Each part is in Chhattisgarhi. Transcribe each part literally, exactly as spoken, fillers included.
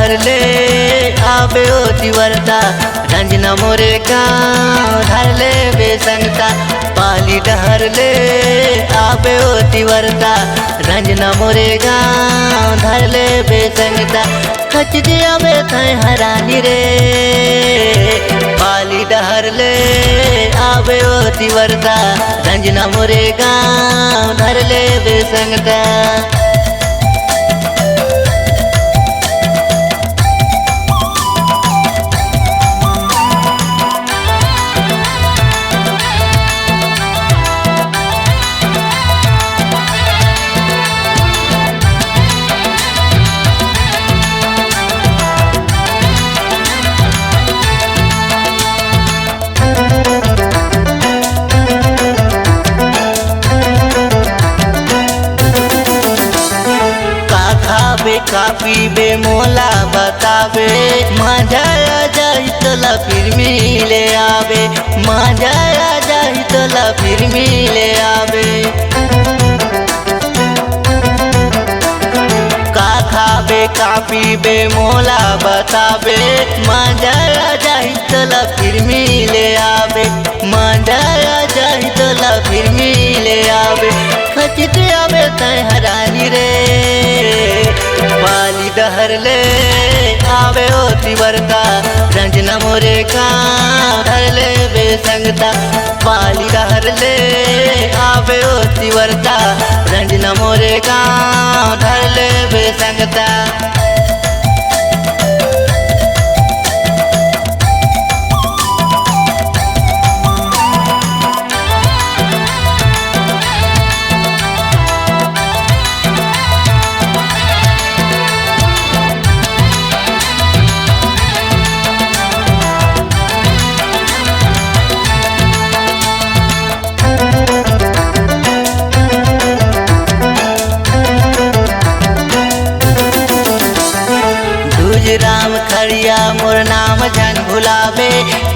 डहर ले आबे ओ तिवरता, रंजना मोरे गाँव धर लेबे संगता। पाली डहर ले आबे ओ तिवरता, रंजना मोरे गाँव धर लेबे संगता। खचित आबे तैं हरानी रे, पाली डहर ले आबे ओ तिवरता, रंजना मोरे गाँव धर लेबे संगता। का खाबे का पीबे मोला बताबे, मजा आ जाही तोला फिर मिले आबे, मजा आ जाही तोला फिर मिले आबे। का खाबे का पीबे मोला बताबे, मजा आ जाही तोला फिर मिले आबे, मजा आ जाही तोला फिर मिले आबे। खचित आबे तैं हरानी रे, पाली डहर ले आबे ओ तिवरता, रंजना मोरे गाँव धर लेबे संगता। पाली डहर ले आबे ओ तिवरता, रंजना मोरे गाँव धर लेबे संगता। दूज राम खड़िया मोर नाम झन भुलाबे,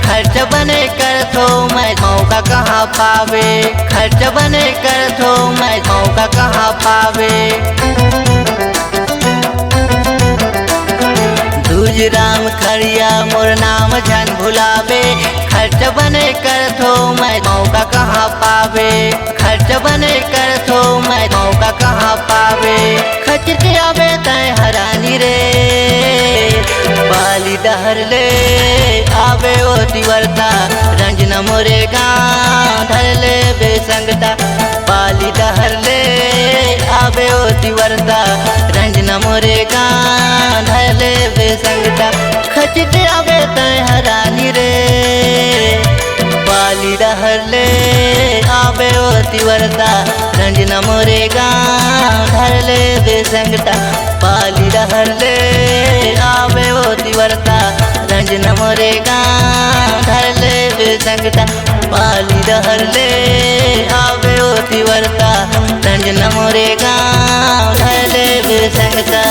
खर्च बने करथो मैं मौका कहाँ पाबे, खर्च बने करथो मैं मौका कहाँ पाबे। दूज राम खड़िया मोर नाम झन भुलाबे, खर्च बने करथो मैं मौका कहाँ पाबे, खर्च बने करथो मैं मौका कहाँ पाबे। खचित आबे तैं हरानी रे, पाली डहर ले आबे ओ तिवरता, रंजना मोरे गाँव धर लेबे संगता। पाली डहर ले आबे ओ तिवरता, रंजना मोरे गाँव धर लेबे संगता। खचित आबे तैं हरानी रे, पाली डहर ले आबे ओ तिवरता, रंजना मोरे गाँव धर लेबे संगता। पाली डहर ले आबे ओ तिवरता, रंजना मोरे गाँव धर लेबे संगता। पाली डहर ले आबे ओ तिवरता, रंजना मोरे गाँव धर लेबे संगता।